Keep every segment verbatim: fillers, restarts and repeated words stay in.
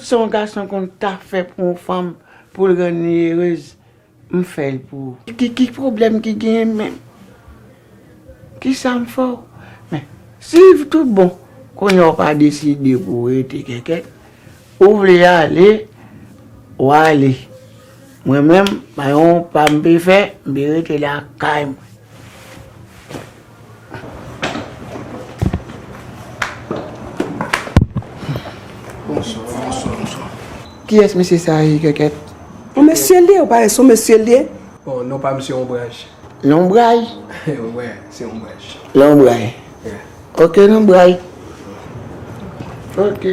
Se yon gason konn ta fè pou yon fanm pou l rann li erez, m fè l pou ou. Ki, ki pwoblèm ki genyen menm? Kisa m fè w? Men, si tout bon, kounye a w pa deside pou w rete kèkèt, ou vle ale, w ale. Mwen menm, pa yon pa m pe fè, m pe rete lakay mwen. Bonswa, bonswa, bonswa. Kiyès mesye sa a ye, kèkèt? Yon mesye l ye, ou pa wè se yon mesye l ye? Bon, non pa misye Onbraj. Lonbray? Wè, se Onbraj. Lonbray. Yeah. Ok, Lonbray. Ok.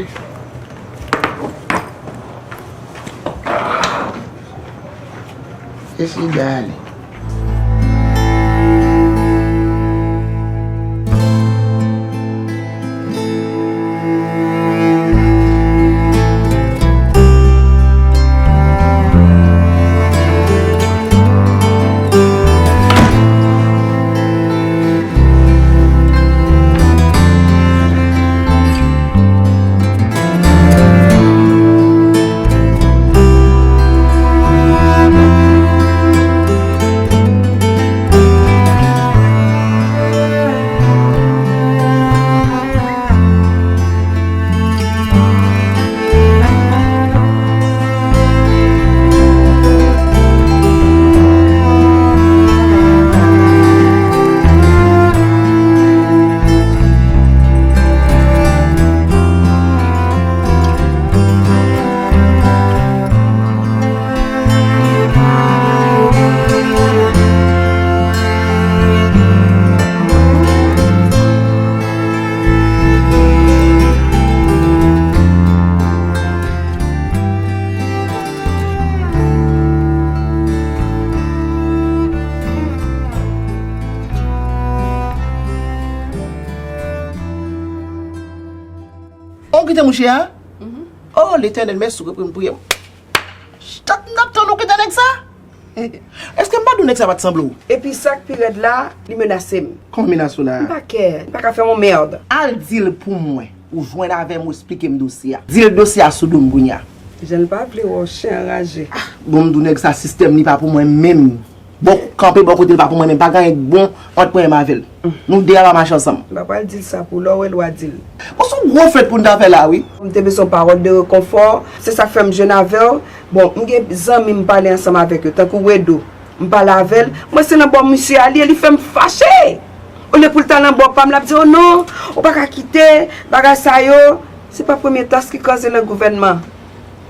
Esi dale. Ou kite mouche a? Oh, Letènèl, mèsi ou reprann priyè m. Tann, n ap tann ou kite nèg sa? Èske m pa di w nèg sa pa t sanble w? Epi sa k pi rèd la, li menase m. Kòman menase w la? M pa kè, m pa ka fè yon mèd. Al di l pou mwen. Ou jwenn avè m, ou esplike m dosye a. Di l dosye a sou do m kounye a. Jan l pa vle wè w, chen anraje. Bon, m di w nèg sa, sistèm li pa pou mwen menm. Bon, kanpe bò kote l pa pou mwen menm. Pa gen anyen k bon ant mwen menm avè l. Nou de a pa mache ansanm. M pa pral di l sa pou w, lè w wè l, w a di l. Bon, se yon gwo fèt pou n ta fè la, wi. M te bezwen yon pawòl de rekonfò. Se sa k fè m jwenn avè w. Bon, m gen zanmi m pale ansanm avèk yo, tankou Redo. M pale avè l. Mwen se nan bò misye a li ye, li fè m fache. Olye pou l ta nan bò pa m, l ap di, "O non, ou pa ka kite, bagay sa yo." Se pa premye tas ki kraze nan gouvènman.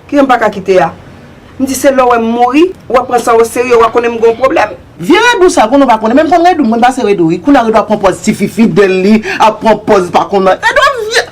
Ki jan m pa ka kite a? M di, "Se lè w wè m mouri, w ap pran sa oserye, w a konnen m gen yon pwoblèm." Vye Redou sa, konnen w pa konnen, menm konn Redou, m konn pase Redou, wi. Kounye a Redou ap pran pòz tifi fidèl li, ap pran pòz pa konn. Redou ap vye.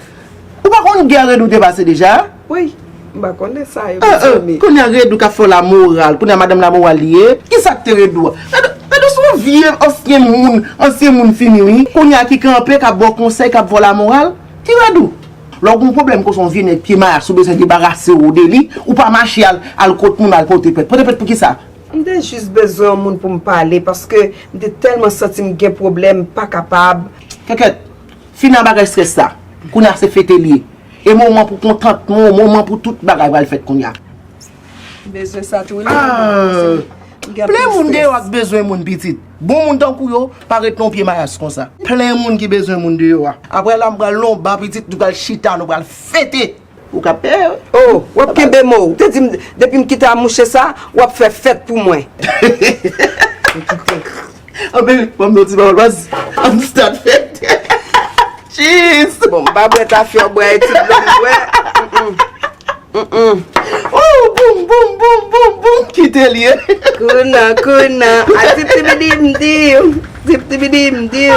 Ou pa konn gè Redou te pase deja? Wi, m pa konnen sa yo, mezanmi. Kounye a Redou k ap fè w lamoral, kounye a madanm lamoral li ye. Kisa k te Redou a? Redou, Redou se yon vye ansyen moun, ansyen moun fini, wi. Kounye a ki kanpe, k ap ba w konsèy, k ap ba w lamoral. Ki Redou? Lè w gen yon pwoblèm konsa, yon vye nèg pye mayas, ou bezwen debarase w de li, ou pa mache al, al kot moun, al pote plent. Pote plent pou kisa? M te jis bezwen yon moun pou m pale, paske m te tèlman santi m gen pwoblèm, m pa kapab. Kèkèt, fini ak bagay estrès sa. Kounye a se fete li ye. E moman pou kontantman, moman pou tout bagay pral fèt kounye a. M bezwen sa tou, wi. Ah! Plen moun deyò a k bezwen moun pitit. Bon moun tankou yo, pa ret nan pye mayas konsa. Plen moun ki bezwen moun deyò a. Apre la, m pral lonba pitit, nou pral chita, nou pral fete. Ou ka pè. Oh, w ap kenbe mo w. Ou te di m, depi m kite a mouche sa, w ap fè fèt pou mwen. Anben, ban m yon ti pawòl, baz. An nou start fèt. Cheers! Bon, m pa bwè tafya, w bwè ti dlo m bwè. Mm-mm. Mm-mm. Oh, boum, boum, boum, boum, boum, kite l ye. Kouna, kouna. A, dip tibidim dim. Dip tibidim dim.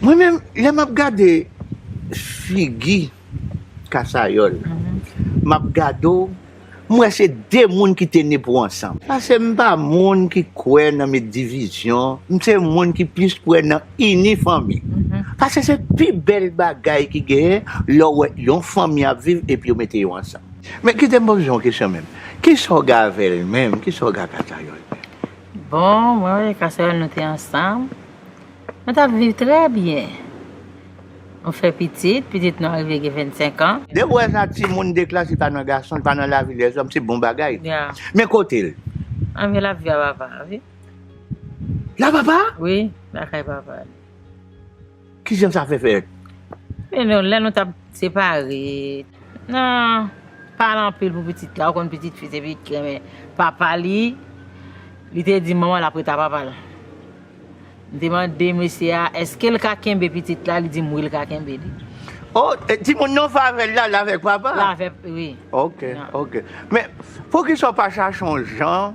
Mwen menm, lè m ap gade figi Kasayòl, m ap gade w, m wè se de moun ki te ne pou ansanm. Paske m pa moun ki kwè nan met divizyon, m se moun ki plis kwè nan ini fanmi. Paske se pi bèl bagay ki genyen lè w wè yon fanmi ap viv epi yo mete yo ansanm. Men kite m poze w yon kesyon menm. Kisa w gen avè l menm? Kisa w gen ak Kasayòl menm? Bon, mwen wè Kasayòl nou te ansanm. Nou t ap viv trè byen. Nou fè pitit, pitit nou rive gen vennsenk an. Depi w wè sa, timoun de klas, li pa nan gason, li pa nan lavi lèzòm, se bon bagay. Ya. Men kote l? Anvi l ap viv a papa, wi. La papa? Wi, lakay papa. Kijan sa fè fèt? Men non, lè nou t ap separe, nan pale anpil pou pitit la, ou konn pitit fi se pitit ki renmen papa li, li te di manman l ap ret a papa l. M te mande mesye a, èske l ka kenbe pitit la? Li di m wi, l ka kenbe li. Oh, e, timoun nan fè avè l la, l avèk papa? L avèk, wi. Ok, ok. Men, poukisa w pa chache yon jan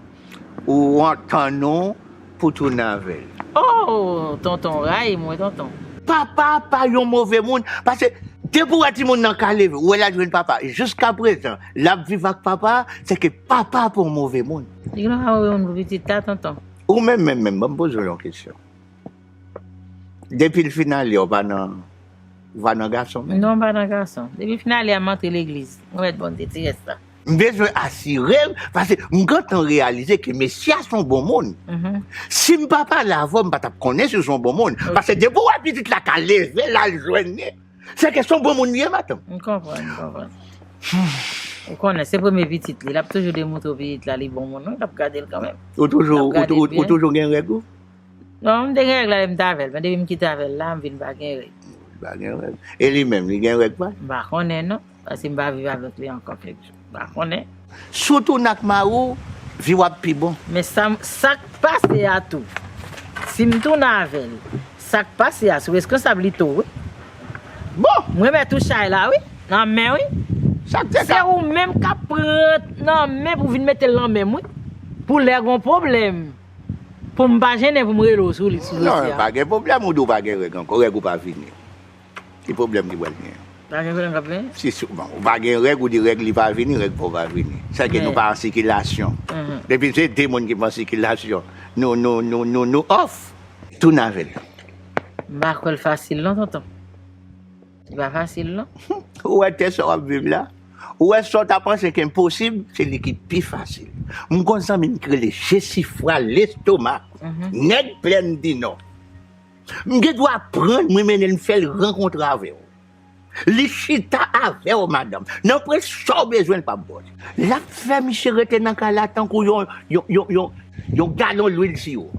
ou antann ou pou tounen avè l? Oh, tonton, rayi m, wi, tonton. Papa pa yon move moun, paske depi w wè timoun nan ka leve, ou wè l al jwenn papa, jiskaprezan, l ap viv ak papa, se ke papa pa yon move moun. Li gen dwa move moun pou pitit la, tonton. Ou menm, menm, menm, ban m poze w yon kesyon. Depi l fin ale, ou pa nan, ou pa nan gason menm? Non, m pa nan gason. Depi l fin ale a, m antre legliz. Mwen mèt Bondye, ti rès la. M bezwen asire m, paske m gentan reyalize ke mesye a se yon bon moun. Mhm. Si m pa pale avè w, m pa t ap konnen si w se yon bon moun. Ok. Paske depi w wè pitit la ka leve, l al jwenn li, se ke se yon bon moun li ye, madanm. M konprann, m konprann. Ou konnen, se premye pitit li. L ap toujou demontre w pitit la, li bon moun, wi. L ap gade l kanmenm. Ou toujou, ou, ou, ou toujou gen règ ou? Non, m te gen règ la lè m t avè l, men depi m kite avè l la, m vin pa gen règ. Li pa gen règ. E li menm, li gen règ pa l? M pa konnen non, paske m pa viv avèk li ankò kèk jou. M pa konnen. Si w tounen ak mari w, vi w ap pi bon. Men sa, sa k pase a tou, si m tounen avè l, sa k pase a sou reskonsab li tou, wi. Bon! M remèt ou chay la, wi, nan men, wi. Sa k te ka. Se ou menm k ap pran nan men pou vin mete l nan men m, wi. Pou lè gon pwoblèm. Pou m pa jennen pou m rele w sou li, sou dosye a. Non, pa gen pwoblèm, ou di w pa gen règ ankò, règ ou pa vini. Ki pwoblèm ki pral gen? Pa gen pwoblèm k ap vini? Si, si, bon, ou pa gen règ, ou di règ li pa vini, règ pa w pa vini. Sa ke nou pa an sikilasyon. Mhm. Depi se de moun ki pa an sikilasyon, nou, nou, nou, nou, nou off. Tounen avè l. M pa kwè l fasil non, tonton. Li pa fasil non. Ou wè tè sa w ap viv la? Ou wè sa w ta panse ki enposib, se li ki pi fasil. M gon zanmi m ki rele Jesifra Lestomak, mhm, nèg Plèn di Nò. M gen dwa pran l, mwen mennen l, m fè l rankontre avè w. Li chita avè w, madanm. Nan pwen sa w bezwen, l p ap ba w. L ap fè misye rete nan kay la tankou yon, yon, yon, yon, yon galon lwil siwo.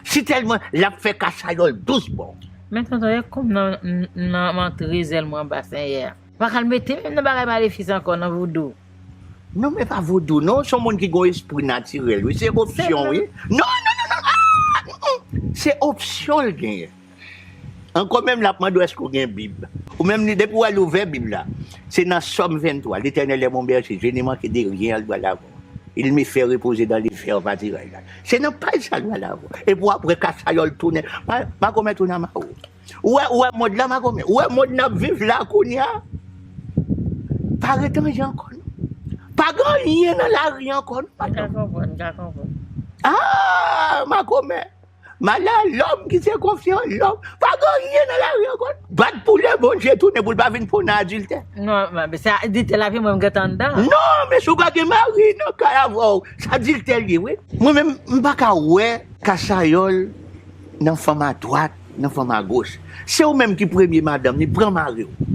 Sitèlman, l ap fè kasayòl dous ba w. Men tonton, e kòm nan, nan, nan antre zèl mwen anba Senyè a. M pa ka al mete menm nan bagay malefis ankò, nan vodou. Non, men pa vodou, non. Se yon moun ki gen yon espri natirèl, wi. Se opsyon, wi. Non, non, non, non. Ah! Mm, mm. Se opsyon l genyen. Ankò menm, l ap mande w èske w gen Bib. Ou menm, li, depi w wè l ouvè Bib la, se nan Sòm venntwa, L'Éternel est mon berger, je ne manquerai de rien, al pral avè w. Il me fait reposer dans les verts pâturages la. Se nan paj sa l pral avè w. Epi w ap wè kasayòl tounen. Ma, makomè tounen a mari w. Ou wè, ou wè mond la, makomè. Ou wè mond n ap viv la kounye a. Pa ret anyen ankò, non. Pa gen anyen nan lari ankò, non, madanm. M ka konprann, m ka konprann. Ah, makomè. Malalòm ki se konfyan lòm. Pa gen anyen nan lari ankò. Bat pou lè Bondye tounen pou l pa vin pran w nan adiltè. Non, men se adiltè l ap ye, mwen m gentan anndan. Non, men si w pa gen mari nan kay avè w, se adiltè l ye, wi. Mwen menm, m pa ka wè kasayòl nan fanm adwat, nan fanm agoch. Se ou menm ki premye madanm li, pran mari w.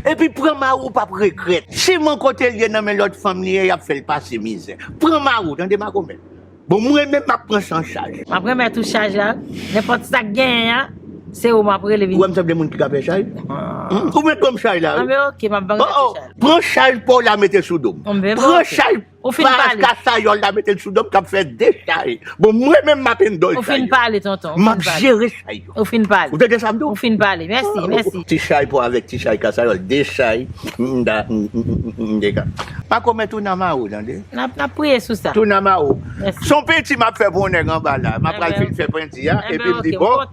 Epi pran mari w, w p ap regrèt. Siman kote l ye nan men lòt fanm li ye, y ap fè l pase mizè. Pran mari w, tande makomè. Bon, mwen menm m ap pran sa an chaj. M ap remèt ou chaj la. Nenpòt sa k genyen an, se ou m ap rele vin. Ou wè m sanble moun ki ka fè chaj? Ah. Hmm? Ou mèt ban m chaj la, wi. Ah, men oke, m ap ban w chaj. Oh, oh. Pran chaj pa w la, mete l sou do m. Bon, ben, pran chaj. Ou fin pale. Kasayòl la, mete l sou do m, k ap fè de chay. Bon, mwen menm m ap handle chay yo. Ou fin pale, tonton. M ap jere chay yo. Ou fin pale. Ou tande sa m di w? Ou fin pale. Mèsi, mèsi. Ti chay pa w avèk ti chay kasayòl, de chay, m, m, m, m, m, m, m, dega. Makomè tounen a mari w, tande? N ap, n ap priye sou sa. Tounen a mari w. Mèsi. Se yon penti m ap fè pou yon nèg anba la. M ap pral fin fè penti a, epi m di, bon,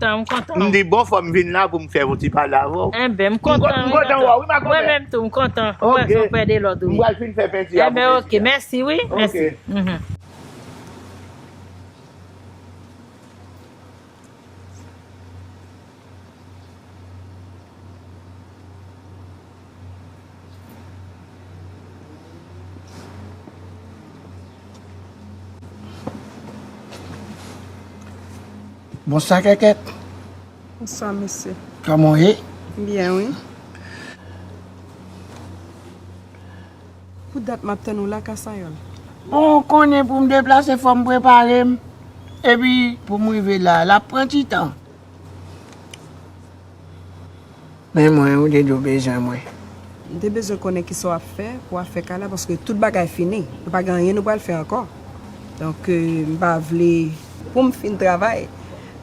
m di, bon, fò m vin la pou m fè yon ti pale avè w. Enben, m kontan, m kontan wè w, wi, makomè. Mwen menm tou, m kontan. Ok. Wè, se yon pè de lòd, wi. M pral fin fè penti a pou mesye a. Enben, oke, mèsi, wi. Ok. Mèsi. Mhm. Bonswa, Kèkèt. Bonswa, mesye. Kòman w ye? Byen, wi. Pou dat m ap tann ou la, Kasayòl. Bon, ou konnen pou m deplase, fò m prepare m. Epi, pou m rive la, l ap pran ti tan. Men mwen, ou te di w bezwen mwen. M te bezwen konnen kisa w ap fè pou afè kay la, paske tout bagay fini. Nou pa gen anyen nou pral fè ankò. Donk, euh, m pa vle, pou m fin travay,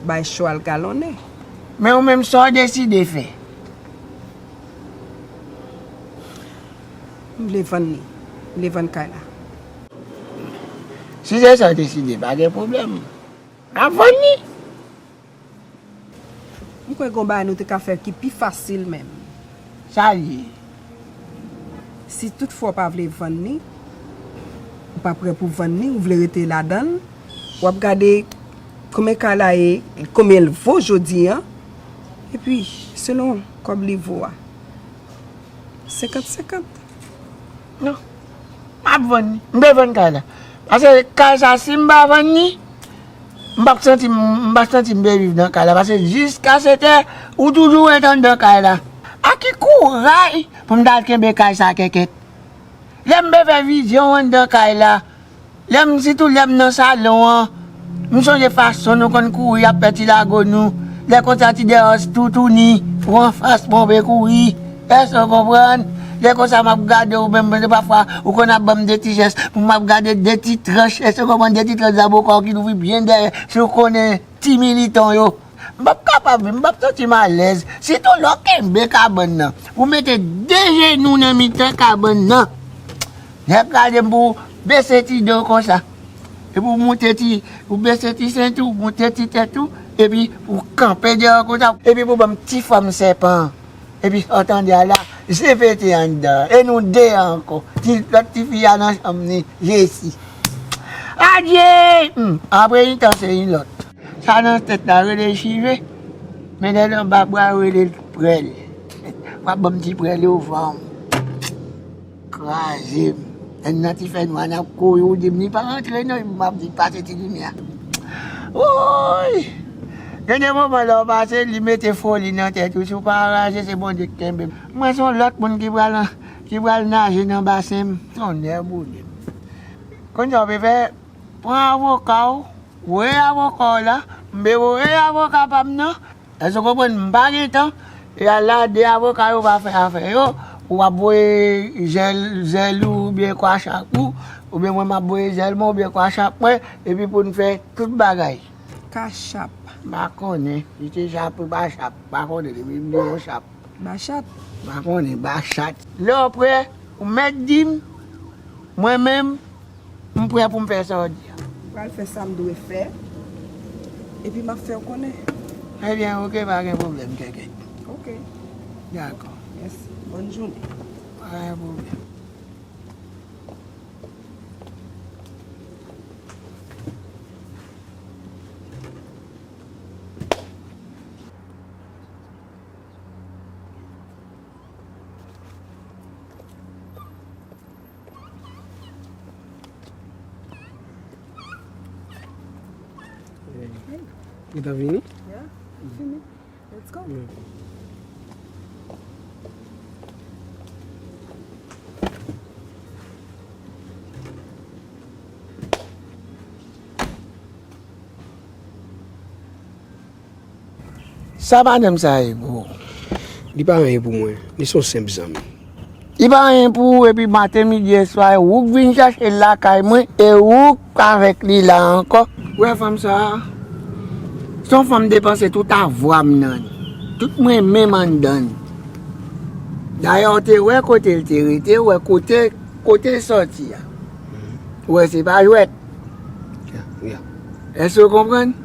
bay cho a l galonnen. Men ou menm, sa w deside fè? M vle vann li. M vle vann kay la. Si se sa w deside, pa gen pwoblèm. N ap vann li. M kwè gen yon bagay nou te ka fè ki pi fasil menm. Sa l ye? Si toutfwa w pa vle vann li, ou pa prè pou vann li, ou vle rete ladan l, w ap gade konbyen kay la ye, konbyen l vo jodi a. Epi, selon kòb li vo a, senkant senkant. Non. M ap vann li. M dwe vann kay la. Paske kay sa, si m pa vann li, m p ap santi m, m p ap santi m dwe viv nan kay la. Paske jiskaskè ou toujou ret anndan kay la. A ki kouray pou m ta al kenbe kay sa kèkèt? Lè m bezwen fè vizyon anndan kay la, lè m, sitou lè m nan salon an, m sonje fason nou konn kouri ap fè ti lago nou. Lè konsa ti dèyè toutouni, ou anfas mwen pe kouri. Èske w konprann? Lè konsa m ap gade w menm, pafwa ou konn ap ban m de ti jès pou m ap gade de ti tranch. Èske w konprann? De ti tranch zaboka w ki louvri byen dèyè. Si w konnen ti militan yo. M p ap kapab, m p ap santi m alèz. Sitou lè w kenbe kabann nan. Ou mete de jenou nan mitan kabann nan. Lè gade m pou w bese ti do w konsa. Epi w moute ti, ou bese ti senti w, moute ti tèt ou, epi ou kanpe dèyè w konsa. Epi pou ban m ti fòm sèpan an. Epi sa w tande a la, je pete anndan. E nou de ankò. Ti, lòt tifi a nan chanm li, Jesi. Adye! Hmm, apre yon tan se yon lòt. Sa nan tèt la rele chive, men lè l anba bra yo rele l prèl. W ap ban m ti prèl yo, fanm. Kraze m. Enn nan ti fènwa n ap kouri, ou di m li pa rantre non, epi m ap di pase ti limyè. Woy! Gen de moman lè w pase, li mete foli nan tèt ou, si w pa raje, se Bondye k kenbe m. Mwen se yon lòt moun ki pral, ki pral naje nan basen m. Tonnè boule m. Konn sa w pe fè? Pran avoka w, voye avoka w la, m pe voye avoka pa m nan. Èske w konprann? M pa gen tan. E a la, de avoka yo pa fè afè yo. Ou ap voye jèl, jèl ou oubyen kwachap ou, oubyen mwen m ap voye jèl mwen oubyen kwachap mwen, epi pou n fè tout bagay. Kachap. M pa konnen si se chap ou pa chap, m pa konnen, depi m di yon chap. Bachat. M pa konnen, bachat. Lè w prè, ou mèt di m, mwen menm, m prè pou m fè sa w di a. M pral fè sa m dwe fè, epi m ap fè w konnen. Ebyen, oke, pa gen pwoblèm, kèkèt. Oke. Dakò. Mèsi. Bòn jounen. Pa gen pwoblèm. Gentan vini? Yeah, fini. Let's go. Sa madanm sa ye pou ou? Li pa anyen pou mwen. Li se yon senp zanmi. Li pa anyen pou ou, epi maten, midi e swa, e ou k vin chèche l lakay mwen, e ou k avèk li la ankò. Ou wè fanm sa a? Se yon fanm m depanse tout avwa m nan li. Tout mwen menm anndan li. Dayè, ou te wè kote l te rete, ou wè kote, kote l sòti a. Ou wè se pa jwèt. Èske w konprann?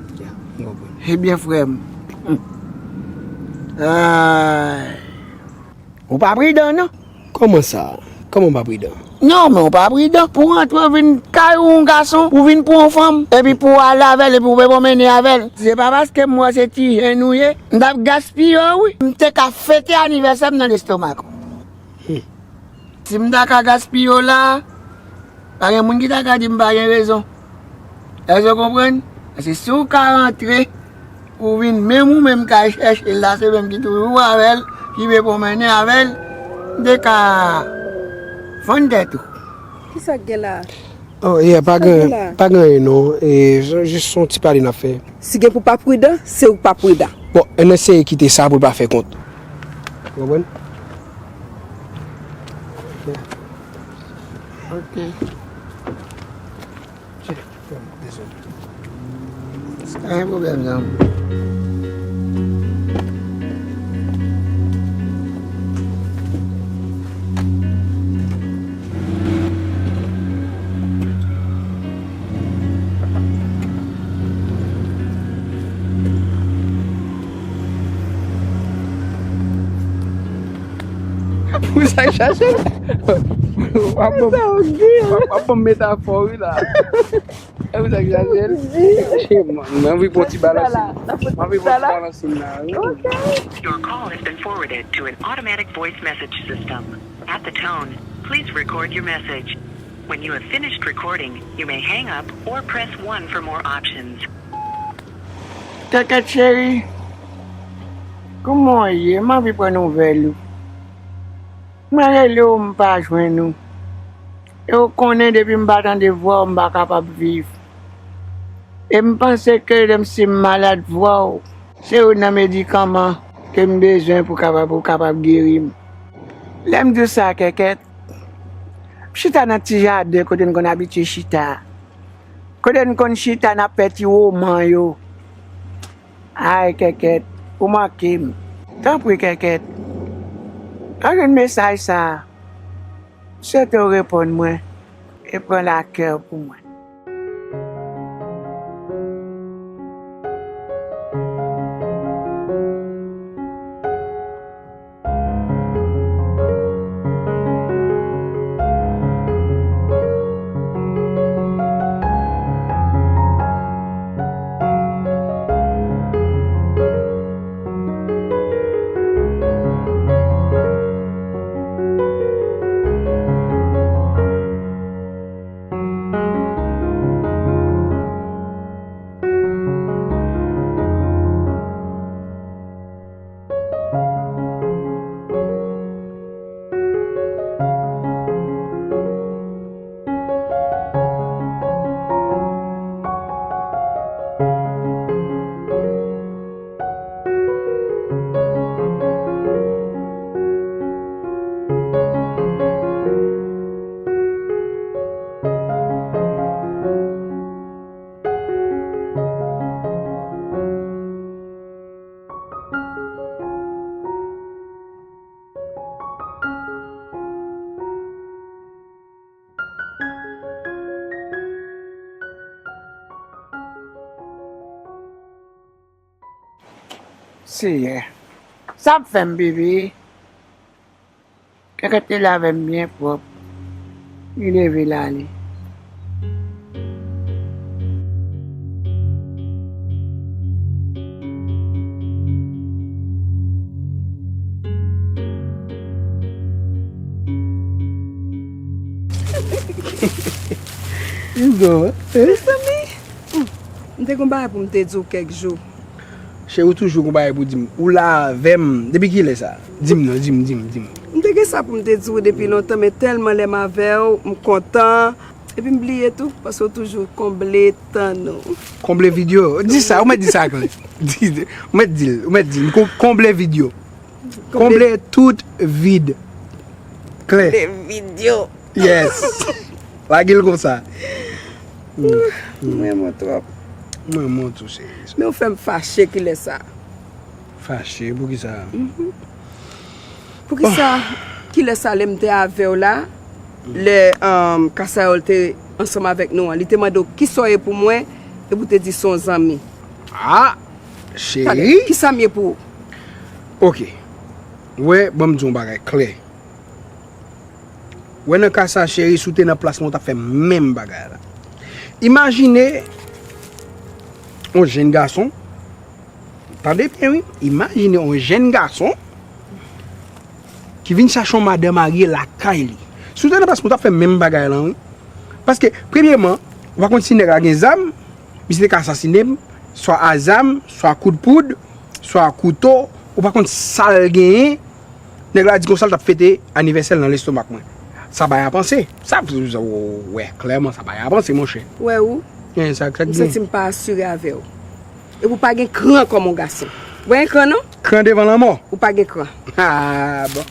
Ebyen, frè m. Ay. Ou pa pridan, non. Kòman sa? Kòman w pa pridan? Non, men w pa pridan. Pou w rantre, w vin kay yon gason, ou vin pran yon fanm, epi pou w ale avè l, epi w pe pwomennen avè l. Se pa paske m wè se ti jèn ou ye, m t ap gaspiye w, wi. M te ka fete anivèsè m nan lestomak ou. Si m ta ka gaspiye w la, pa gen moun ki ta ka di m pa gen rezon. Èske w konprann? Paske si w ka rantre, Ou vin menm ou menm k al chèche l la, se menm ki toujou avè l, ki vle pwonmennen avè l, m te ka fann tèt ou. Kisa k gen la? Oh, yeah, pa gen, pa gen anyen non. E, jis yon ti pale n ap fè. Si gen pou pa pridan, se ou k pa pridan. Bon, ann eseye kite sa pou l pa fè kont. Ou konprann? Yeah. Ok. Dezòd. Pa gen pwoblèm, zanmi. Pou sa k chache l. W ap ban m, w ap, w ap ban m metafò, wi, la. E pou sa k chache l. Mwen anvi pran ti balans. Mwen anvi pran ti balans la, wi. Your call has been forwarded to an automatic voice message system. At the tone, please record your message. When you have finished recording, you may hang up or press one for more options. Kèkèt cheri, kòman w ye? M anvi pran nouvèl ou. Mwen rele w, m pa jwenn ou. E w konnen depi m pa tande vwa w, m pa kapab viv. E m panse ke lè m si m malad vwa w, se youn nan medikaman ke m bezwen pou kapab, pou kapab geri m. Lè m di w sa, Kèkèt, m chita nan ti jaden kote n konn abitye chita a. Kote n konn chita n ap fè ti woman yo. Ay, Kèkèt, ou manke m. Tanpri, Kèkèt, lè w jwenn mesaj sa a, m swete w reponn mwen e pran lakè w pou mwen. Seyè, sa ap fè m bebe. Kèkèt te lave m byen pwòp. Li leve l ale. Mezanmi, hmm, m te gon bagay pou m te di w kèk jou. Cheri, ou toujou gon bagay pou di m. Ou la avè m. Depi kilè sa? Di m non, di m, di m, di m. M te gen sa pou m te di w depi lontan, men tèlman lè m avè w, m kontan. Epi m bliye tou, paske w toujou konble tan nou. Konble vid yo. Di sa, ou mèt di sa klè. Di, ou mèt di l, ou mèt di l. Kon-, konble vid yo. Konble tout vid. Klè. Konble vid yo. Yes. Lage l konsa. Mm, mm. Mwen renmen w twòp. Mwen renmen w tou, cheri. Men w fè m fache kilè sa. Fache? Poukisa? Mhm. Poukisa, kilè sa lè m te avè w la, lè, um, Kasayòl te ansanm avèk nou an, li te mande w kisa w ye pou mwen, epi w te di se yon zanmi. Ah, cheri. Talè, kisa m ye pou ou? Ok. Wè, ban m di w yon bagay klè. Wè nan ka sa, cheri, si w te nan plas mwen, w t ap fè menm bagay la. Imajine yon jenn gason, tande byen wi, imajine yon jenn gason ki vin chache yon madanm marye lakay li. Si w te nan plas mwen, w t ap fè menm bagay lan wi. Paske, premyeman, ou pa konn si nèg la gen zam, misye te ka asasine m, Swa a zam, swa kout poud, swa kouto, ou pa konn sa l genyen. Nèg la di konsa l t ap fete anivèsè l nan lestomak mwen. Sa bay a panse. Sa, w wè klèman, sa bay a panse, monchè. Wè ou? Gen sa, sa M gen. Santi m pa asire avè w. Epi w pa gen kran kòm yon gason. Ou pa gen kran, non? Kran devan lanmò. Ou pa gen kran. Ah, bon.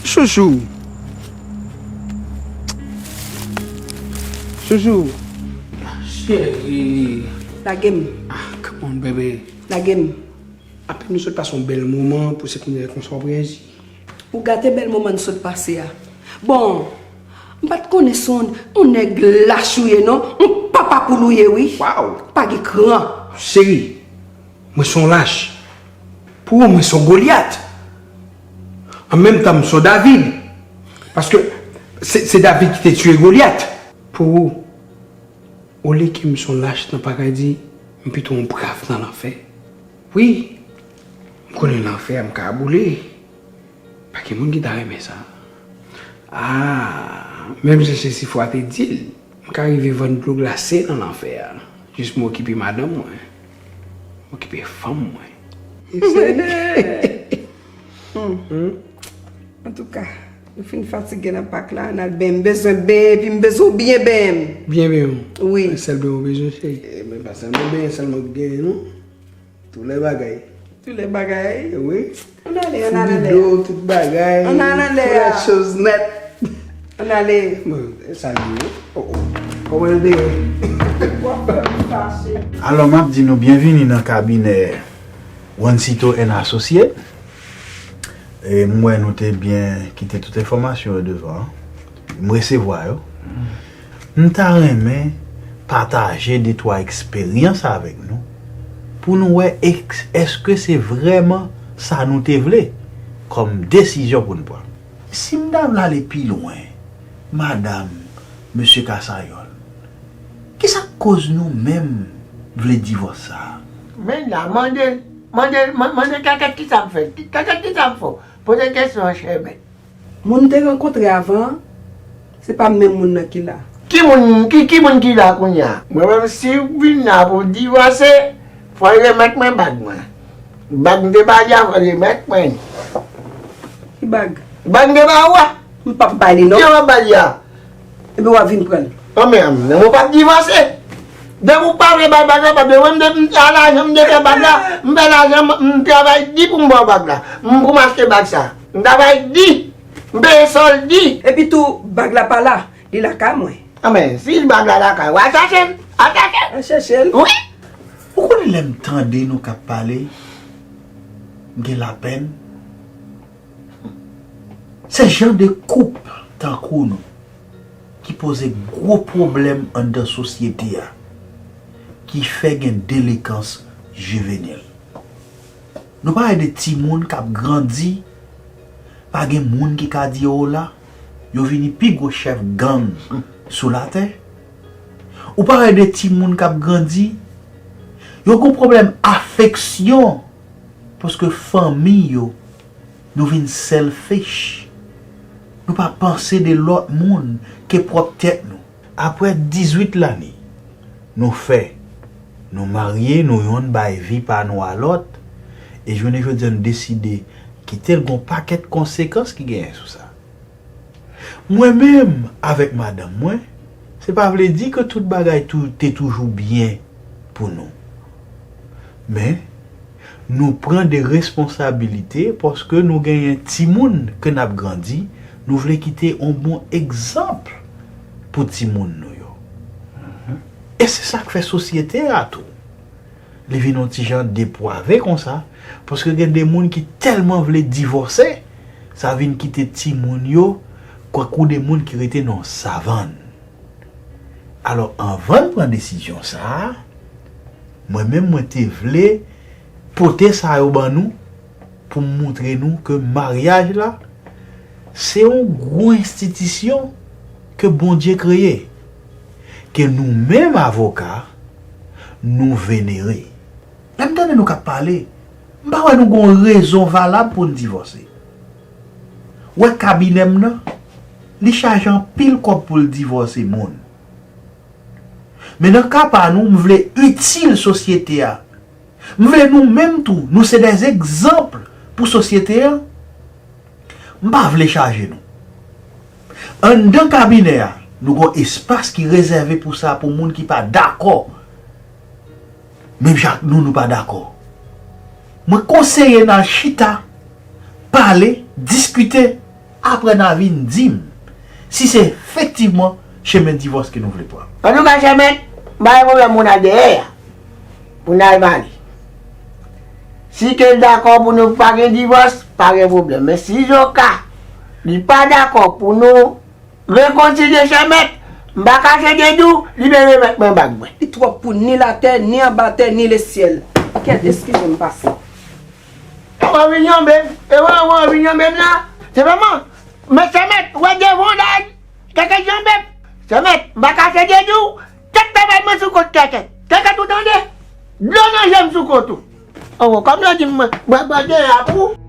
Chouchou. Chouchou. Cheri. Lage m. Ah, come on, baby. Lage m. Apèn nou sot pase yon bèl moman pou se kounye a konsa w ap reyaji. Ou gate bèl moman n sot pase a. Bon, m pa t konnen se yon, yon nèg lach ou ye non, yon papa poul ou ye wi. Waw. Pa gen kran. Cheri, mwen se yon lach. Pou ou, mwen se yon Golyat. An menm tan, m se yon David. Paske se, se David ki te tiye Golyat. Pou ou, olye ke m se yon lach nan paradi, m pito yon brav nan lanfè. Wi, m konnen lanfè a m ka boule. Pa gen moun ki ta renmen sa. Ah, menm jan Jesifwa te di l, m ka rive vann dlo glase nan lanfè a. Jis m okipe madanm mwen. M okipe fanm mwen. Hmm. Antouka, nou fin fatige nan pak la, n al benyen. M bezwen benyen, epi m bezwen w byen benyen. Byen benyen w? Wi. Sèl benyen w bezwen, cheri? E, men pa sèlman benyen sèlman k genyen, non. Tout lè bagay. Tout lè bagay? Wi. Ann ale, ann ale. Founi dlo, tout bagay. Ann ale, ann ale. Tout lè choz nèt. Ann ale. Bon, e sa l ye, wi. Oh, oh. Kòman l te ye? W ap fè m fache. Alò, m ap di nou byenvini nan kabinè Juancito and Associate. E m wè nou te byen kite tout enfòmasyon yo devan an. M resevwa yo. M ta renmen pataje de twa eksperyans avèk nou pou nou wè èske se vrèman sa nou te vle kòm desizyon pou n pran. Si m ta vle ale pi lwen, madanm, mesye Kasayòl, kisa k koz nou menm vle divòs sa a? Men la, mande, mande, mande kèkèt kisa m fè, kèkèt kisa m fè w. Poze kesyon an, chè mèt. Moun m te rankontre avan an, se pa menm moun nan ki la. Ki moun, ki, ki moun ki la kounye a? Mwen menm, si w vin la pou w divòse, fò w remèt mwen bag mwen. Bag m te ba li a, fò w remèt mwen. Ki bag? Bag m te ba ou a. M p ap ba li non. Ki w ap ba li a? Epi w ap vin pran l. Anmè, anmè, mwen p ap divòse. Depi w pa vle bay bag la, pa vle. Mwen, m te, m te a lajan, m te fè bag la, m fè lajan, m, m travay di pou m ba w bag la. M pou m achte bag sa. M travay di. M peye sòl di. Epi tou, bag la pa la. Li lakay mwen. Anmè, si bag la lakay ou, al chache l. Al chache l. Al chèche l. Wi. Ou konnen lè m tande nou k ap pale, m gen lapèn. Se jan de koup tankou nou ki poze gwo pwoblèm anndan sosyete a, ki fè gen delikans jivenil. Nou pale de timoun k ap grandi, pa gen moun ki ka di yo la, yo vini pi gwo chèf gang sou latè. Ou pale de timoun k ap grandi, yo gon pwoblèm afeksyon, paske fanmi yo, nou vin selfish. Nou pa panse de lòt moun ke pwòp tèt nou. Apre dizuit lane, nou fè, nou marye, nou yonn bay vi pa nou a lòt, e jounen jodi a nou deside kite l, gon pakèt konsekans ki genyen sou sa. Mwen menm avèk madanm mwen, se pa vle di ke tout bagay tou, te toujou byen pou nou. Men, nou pran de responsabilite paske nou genyen timoun ke n ap grandi, nou vle kite yon bon egzanp pou timoun nou yo. E se sa k fè sosyete a tou, li vin yon ti jan depwave konsa, paske gen de moun ki tèlman vle divòse, sa vin kite timoun yo kankou de moun ki rete nan yon savann. Alò, anvan n pran desizyon sa a, mwen menm, mwen te vle pote sa yo ban nou pou m montre nou ke maryaj la, se yon gwo enstitisyon ke Bondye kreye, ke nou menm avoka, nou venere. Lè m tande nou k ap pale, m pa wè nou gon rezon valab pou n divòse. Ou wè kabinè m nan, li chaje anpil kòb pou l divòse moun. Men nan ka pa nou, m vle itil sosyete a. M vle nou menm tou, nou se dè egzanp pou sosyete a. M pa vle chaje nou. Anndan kabinè a, nou gon espas ki rezève pou sa, pou moun ki pa dakò. Menm jan ak nou, nou pa dakò. Mwen konseye n al chita, pale, diskite, apre n a vin di m si se efektivman chemen divòs ke nou vle pran. Antouka, chè mèt, m pa gen pwoblèm pou n al dèyè a, pou n al pale. Si ke l dakò pou nou pa gen divòs, pa gen pwoblèm. Men si zoka li pa dakò pou nou rekonsilye, chè mèt, m pa kache dye di w, li vle remèt mwen bag mwen. Li twòp pou ni latè, ni anba tè, ni lesyèl. Kèt, eskize m pase. Ou anvi janbe m? E wè, ou anvi janbe m la? Se vrèman. Men chè mèt, wè devan w la, kèkèt janbe m. Chè mèt, m pa kache dye di w, kèt travay mwen sou kont kèkèt. Kèkèt, ou tande? Dlo nan je m sou kont ou. Oh, kòm yo di m, mwen, mwen, mwen gen la pou ou.